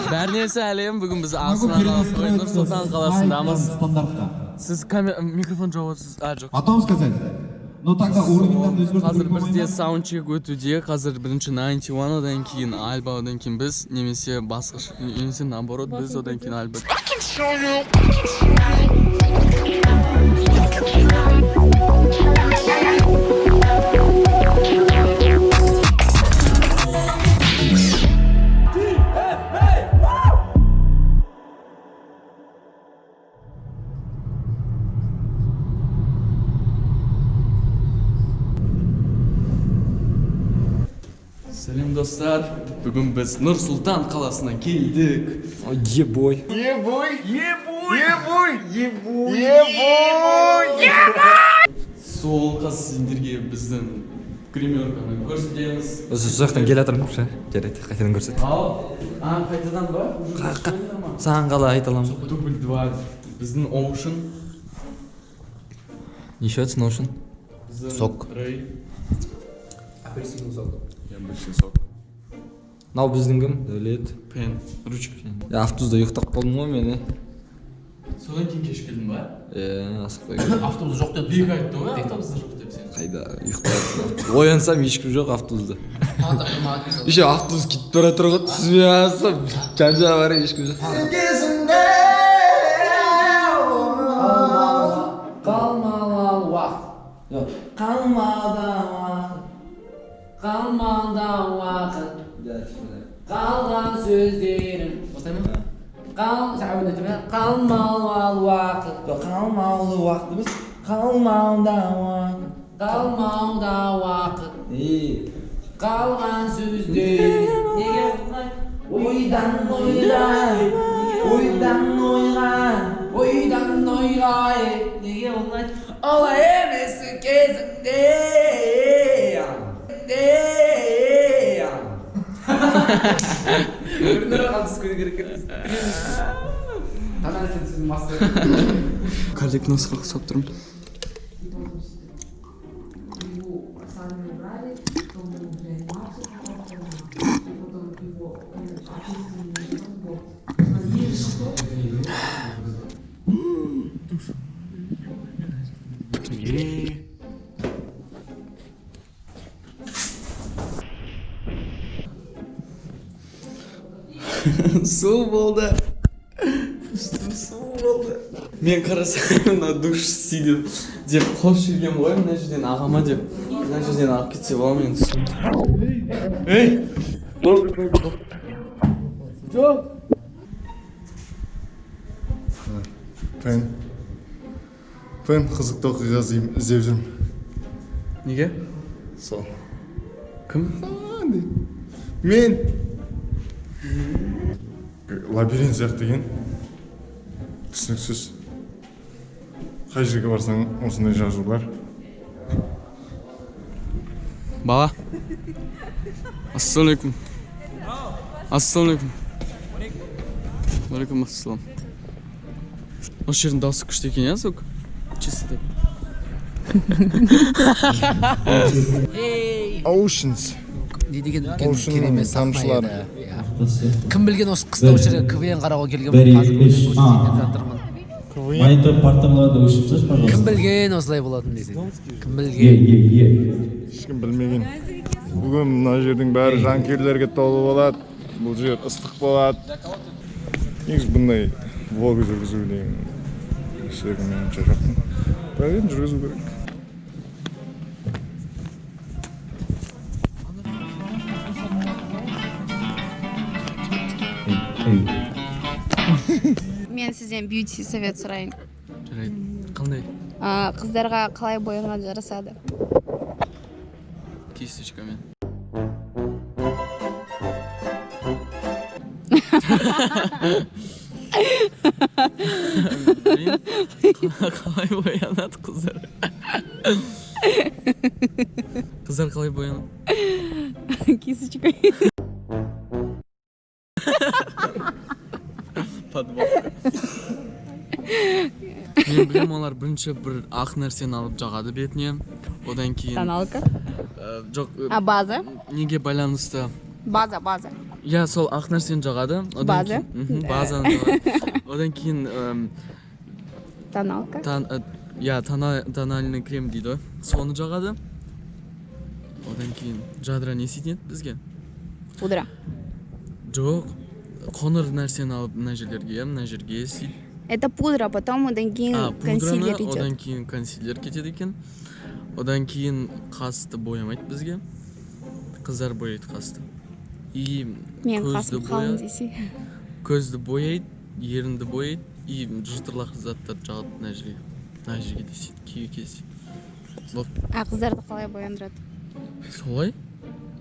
Бәріне сәлем. Бүгін біз Астана қаласы, ой, Нұр Сұлтан қаласындамыз. Стандартқа. Сіз камера, микрофон жауып отырсыз. А, жоқ. Потом сказать. Ну тогда уровеньдерді өзгерту Қазір керек болмай бізде ма? саундчек өтуде. Қазір бірінші 91, одан кейін Альба, одан кейін біз, немесе басқыш, немесе наоборот, біз, одан кейін Альба. Сәлем, достар. Бүгін біз Нұр Сұлтан қаласына келдік. Ебой. Сол қазір сендерге біздің гримерканы көрсетеміз. Осы жақтан келе жатырмын ше. Жарайды, қайтадан көрсет. Ал, а, қайтадан ба? Уже көрсетпедіңдер ма? Саған қалай айта аламын? Дубль 2. Біздің Ocean. Неше өтсін Ocean? Біздің Сок. Рэй. Апельсинный сок. Яблочный сок. Мынау біздің кім? Дәулет. Пен, ручка. Я автобуста ұйықтап қалдым ғой мен. Содан кейін кеш келдің ба? Е, асықпай келдім. Автобус жоқ деді. Бек айтты ғой, автобуста жоқ деп сен. Қайда ұйықтап. Оянсам, ешкім жоқ автобуста. Маған да маған да. Еще автобус кетіп бара жатыр ғой, түсіме алсам, жан жағыма қарай, ешкім жоқ. Қалмалы уақыт. Қалмады уақыт. Қалмады уақыт. Қалған сөздерім. Осылай ма? Қал, сен әуен айтып бер. Қалмалы уақыт. Қалмаулы уақыт емес, қалмауда уақыт. Қалмауда уақыт. Е, Қалған сөздерім. Неге олай? Ойдан ойға, ойдан ойға. Ойдан ойға, неге олай? Олай емес кезіңде. Де. Карлик носқа ұқсап тұрмын. Его сами убрали, потом был в реанимацию попал, потом его ответственный был. Су болды. Үстім су болды. Мен қарасам, мына душ істейді деп қосып жібергенмін ғой мына жерден ағама деп. Мына жерден алып кетсе болады мен су. Ей! Болды, болды, болды. Жоқ. Пен. Пен, қызықты оқиға іздеп жүрмін. Неге? Сол. Кім? Мен. Лабиринт сияқты екен. Түсініксіз. Қай жерге барсаң, осындай жазулар. Бала. Ассалаумағалейкум. Ассалаумағалейкум. Уағалейкум ассалам. Осы жердің дауысы күшті екен, иә, звук? Чисто так. Oceans. Не деген үлкен Oceanның керемет сахна тамшылары. еді. Иә. Кім білген, осы қыста осы жерге КВН қарауға келгенмін, қазір өзім көрсетейін деп жатырмын. Монитор парталарды өшіріп тасташы, Кім пожалуйста. білген, осылай болатын десең. Кім Е, білген. е, е. Ешкім білмеген. Бүгін мына жердің бәрі жанкүйерлерге толы болады. Бұл жер ыстық болады. Негізі бұндай влог жүргізу деген керегі меніңше жоқ. Бірақ енді жүргізу керек. Мен сізден бьюти совет сұрайын. Жарайды. Қандай? А, қыздарға қалай боянған жарасады? Кисточкамен. Білмеймін. Қалай боянады қыздар? Қыздар қалай боянады? Кисточкой. Подводка. Мен білемін, олар бірінші бір ақ нәрсені алып жағады бетіне. Одан кейін Тоналка. Жоқ, А база? неге байланысты База, база. Иә, сол ақ нәрсені жағады. Одан База. кейін- базаны жағады. Одан кейін Тоналка. Иә, тональный крем дейді ғой, соны жағады. Одан кейін Жадыра не істейтін еді бізге? Пудра. Жоқ, қоңыр нәрсені алып мына жерлерге, мына жерге істейді. Это пудра, потом одан кейін А, консилер пудраны, идет. одан кейін консилер кетеді екен. Одан кейін қасты боямайды бізге, қыздар бояйды қасты. И Мен көзді қасым қалың боя десе. көзді бояйды, ерінді бояйды и жытырлақ заттарды жағады мына жерге, мына жерге де істейді кей кезде. Вот. А қыздарды қалай бояндырады? Солай.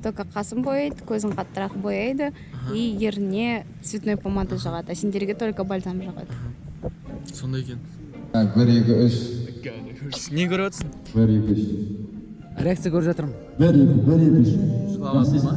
Только қасын бояйды, көзін қаттырақ бояйды Аха. и ерніне цветной помада жағады. А сендерге только бальзам жағады. Сондай екен. 1, 2, 3. Не көріп отырсың? 1, 2, 3. Реакция көріп жатырмын. 1, 2, 1, 2, 3. Жылаватсың ба?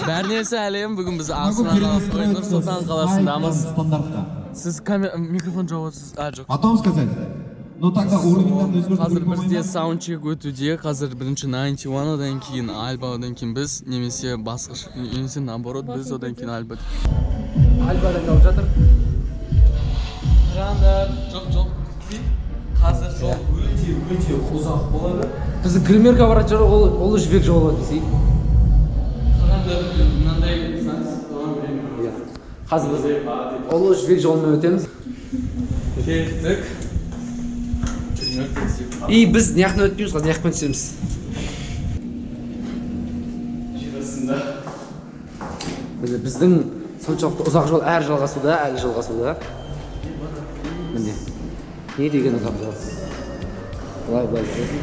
Бәріне сәлем, бүгін біз Астана қаласы, ой, Нұр Сұлтан қаласындамыз. Стандартқа. Сіз камера, микрофон жауып отырсыз. А, жоқ. Потом сказать. Ну тогда уровеньдерді өзгерту Қазір керек болмай бізде ма? саундчек өтуде. Қазір бірінші 91, одан кейін Альба, одан кейін біз, немесе басқыш, немесе наоборот, біз, одан кейін Альба. Альба дайындалып жатыр. Қараңдар, жоқ, жоқ. Қазір жол өте өте ұзақ болады. Біздің гримерка баратын жол ол Ұлы Жібек жолы десей. Қараңдар, мынандай знак оған Иә. Қазір біз Ұлы Жібек жолымен өтеміз. Кеттік. Гримерка іздеп. И біз мына жақтан өтпейміз, қазір мына жақпен түсеміз. Жер астында. Міне, біздің соншалықты ұзақ жол әрі жалғасуда, әлі жалғасуда. Міне. Не деген ұзақ жол. Былай былай жүресің.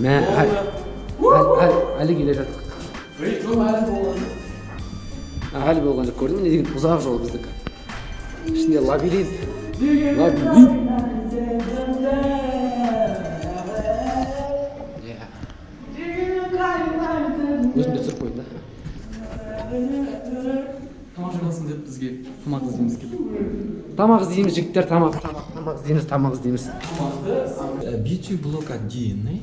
Мә, әлі келе жаттық. Ей, жоқ, әлі болған жоқ. Әлі болған жоқ, көрдің бе? Не деген ұзақ жол біздікі. Ішінде лабиринт. Лабиринт. Иә. Өзім де түсіріп қойдым да. Тамақ жеп алсын деп бізге тамақ іздейміз келдік. Тамақ іздейміз, жігіттер, тамақ, тамақ, тамақ іздейміз, тамақ іздейміз. Бьюти блок отдельный.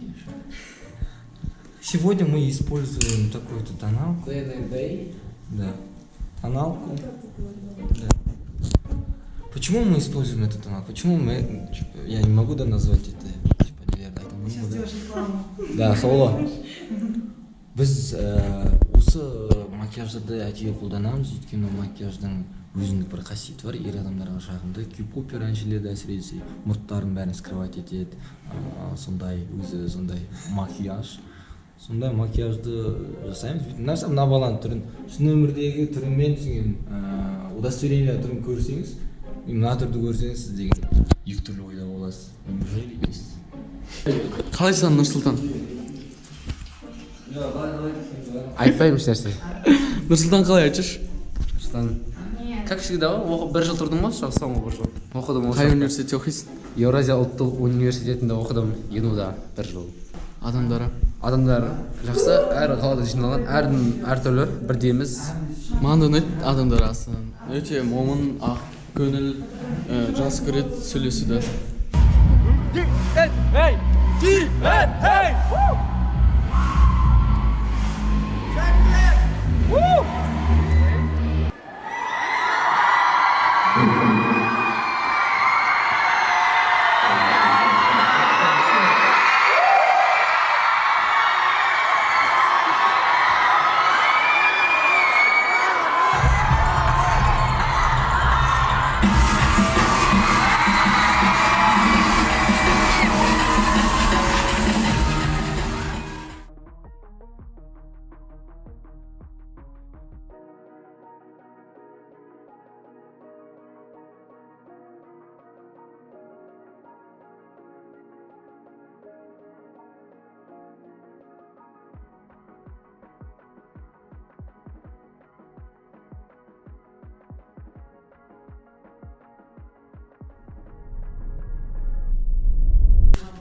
Сегодня мы используем такую-то тоналку. Да. Тоналку. Да. Почему мы используем эту тоналку? Почему мы... Типа, я не могу, да, назвать это, типа, неверно. Сейчас сделаешь рекламу. Да, соло. Біз осы макияжды әдейі қолданамыз, өйткені макияждың өзіндік бір қасиеті бар, ер адамдарға жағымды. Кей-попер әншілерді әсіресе мұрттарын бәрін скрывать етеді, сондай өзі сондай макияж. Сондай макияжды жасаймыз. Бүйтіп мына мына баланың түрін, шын өмірдегі түрімен түсінген, удостоверение түрін көрсеңіз, и мына түрді көрсеңіз, сіз деген екі түрлі ойда боласыз. Неужели дейсіз? Қалайсың, Нұрсұлтан? Айтпаймын ешнәрсе. Нұрсұлтан қалай, айтшы? Нұрсұлтан. Как всегда, оқып бір жыл тұрдым ғой, соңғы бір жыл. Оқыдым осы Қай жақта. университетте оқисың? Еуразия ұлттық университетінде оқыдым, ЕНУ-да бір жыл. Адамдары? Адамдар жақсы, әр қалада жиналған, әрдің әртүрлі, бірдей емес. Маған да ұнайды адамдар Астананың. Өте момын, ақ көңіл, жақсы көреді сөйлесуді.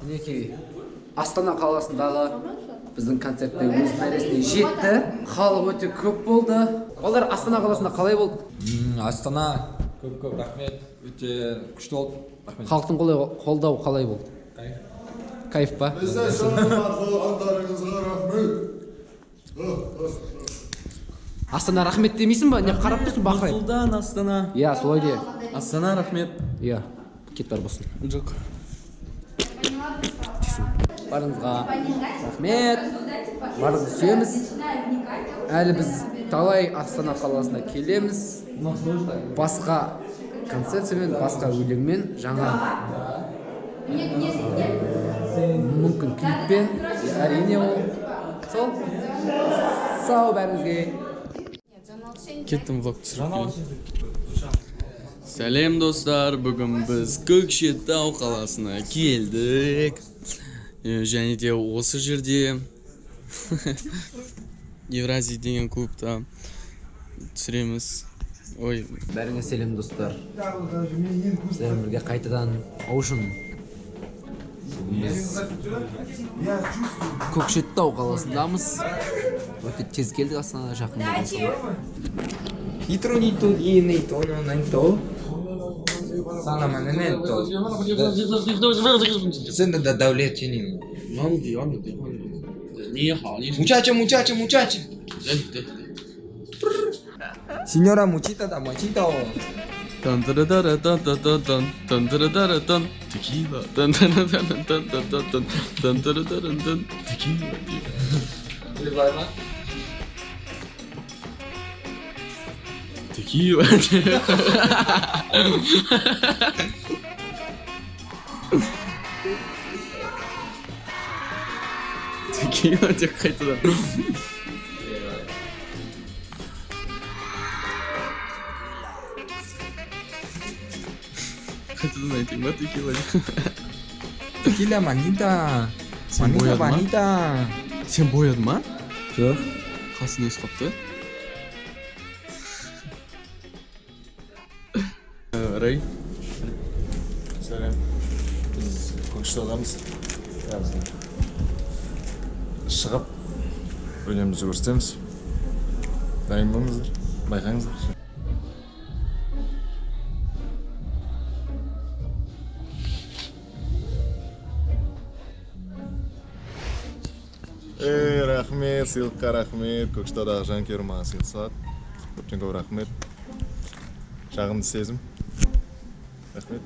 Мінекей. Астана қаласындағы біздің концертте өз мәресіне жетті. Халық өте көп болды. Балдар, Астана қаласында қалай болды? Астана, көп көп рахмет, өте күшті болды, рахмет. Халықтың қолдауы қалай болды? Кайф па? Алғандарыңызға рахмет. Астана, рахмет демейсің ба? Не қарап тұрсың бақырайып? Сұлтан, Астана. Иә, солай де. Астана, рахмет. Иә, кет, бар болсын. Жоқ. Барыңызға рахмет. Барлығыңызды сүйеміз. Әлі біз талай Астана қаласына келеміз. Басқа концепциямен, басқа өлеңмен, жаңа мүмкін клиппен, әрине. Ол сол. Сау бәріңізге. Кеттім, влог түсіріп келемін. Сәлем, достар! Бүгін біз Көкшетау қаласына келдік. Және де осы жерде, Евразия деген клубта түсіреміз. Ой. Бәріңе сәлем, достар! Сіздермен бірге қайтадан Оушен. Бүгін біз Көкшетау қаласындамыз. Өте тез келдік, Астанаға жақын болған соң. Хитронито гинито нанто. Саламаненто. Сен да давлетинин. 你好，你 Muchacho, muchacho, muchacho. 对对对。 Señora muchita da muchito. 噔噔噔噔噔噔噔噔噔噔噔噔，tequila，噔噔噔噔噔噔噔噔噔噔噔噔噔，tequila。 Tequila. Tequila деп қайтадан. Қайтадан айтайын ба, текила? Tequila manita. Сен Manita боядың ма? manita. Сен боядың ма? Жоқ. Қасың өсіп қалыпты. Рэй. Сәлем! Біз Көкшетаудамыз. Қазір шығып, өнерімізді көрсетеміз. Дайын болыңыздар, байқаңыздар. Ей, рахмет сыйлыққа, рахмет! Көкшетаудағы жанкүйерім маған сыйлық салады. Көптен көп рахмет! Жағымды сезім, рахмет!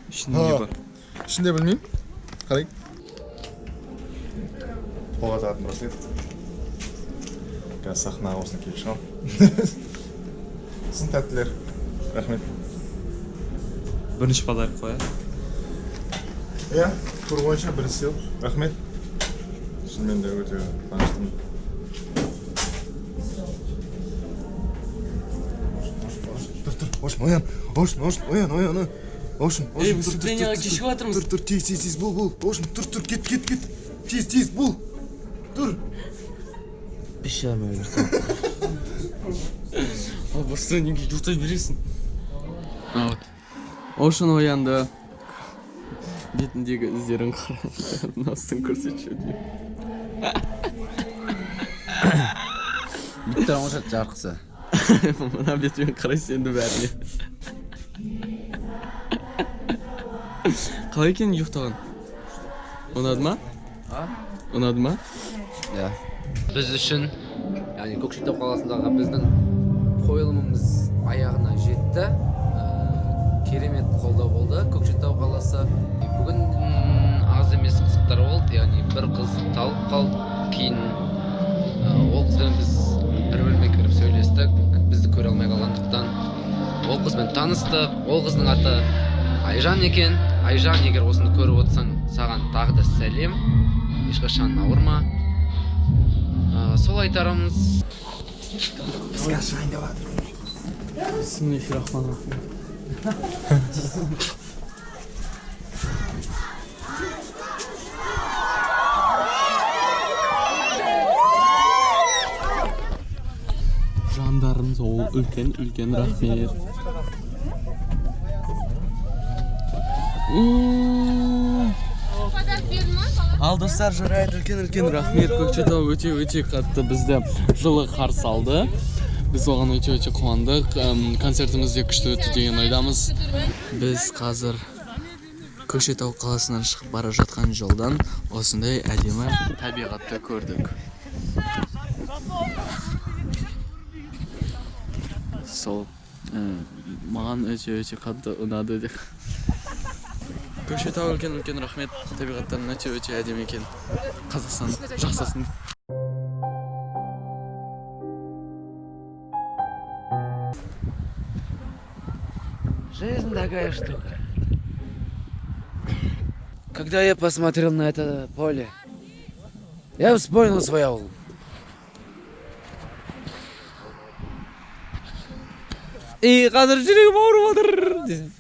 Ішінде не бар? Ішінде білмеймін, қарайық. Қолға тағатын браслет. Қазір сахнаға осыны киіп шығамын. Сосын тәттілер, рахмет! Бірінші подарок қой. Иә, тур бойынша бірінші сыйлық. Рахмет, шынымен де өте қуаныштымын. Тұр, тұр, Оушен, оян! Оушен, Оушен, оян, оян, оян! Оушен! Ей, выступление ға кешігіп жатырмыз. Тұр, тұр, тез, тез, тез, бол, бол! Оушен, тұр, тұр, кет, кет, кет, тез, тез, бол, тұр! 5,5. Ал баста неге ұйықтай бересің? А, вот Оушен оянды. Бетіндегі іздерін қара, мынасын көрсетші. Бүйтіп онша жарқысы. Мына бетімен қарайсың енді бәріне. Қалай екен ұйықтаған? Ұнады ма? Ұнады ма? Иә. Біз үшін, яғни Көкшетау қаласындағы біздің қойылымымыз аяғына жетті. Керемет қолдау болды, Көкшетау қаласы. Бүгін аз емес қызықтар болды, яғни бір қыз талып қалды. Кейін ол қызбен біз бір бөлмеге кіріп сөйлестік. Бізді көре алмай қалғандықтан, ол қызбен таныстық. Ол қыздың аты Айжан екен. Айжан, егер осыны көріп отырсаң, саған тағы да сәлем! Ешқашан ауырма. Сол айтарымыз. Бисмиллахи. Жандарым, сол үлкен үлкен рахмет. Подарок берді ма? Ал, достар, жарайды, үлкен үлкен рахмет. Көкшетау өте өте қатты бізді жылы қарсы алды. Біз оған өте өте қуандық. Концертіміз де күшті өтті деген ойдамыз. Біз қазір Көкшетау қаласынан шығып бара жатқан жолдан осындай әдемі табиғатты көрдік. Сол маған өте өте қатты ұнады деп. Көкшетау, үлкен үлкен рахмет, табиғаттарың өте өте әдемі екен. Қазақстан жасасын! Жизнь такая штука. Когда я посмотрел на это поле, я вспомнил свой аул. И қазір жүрегім ауырып жатыр десең.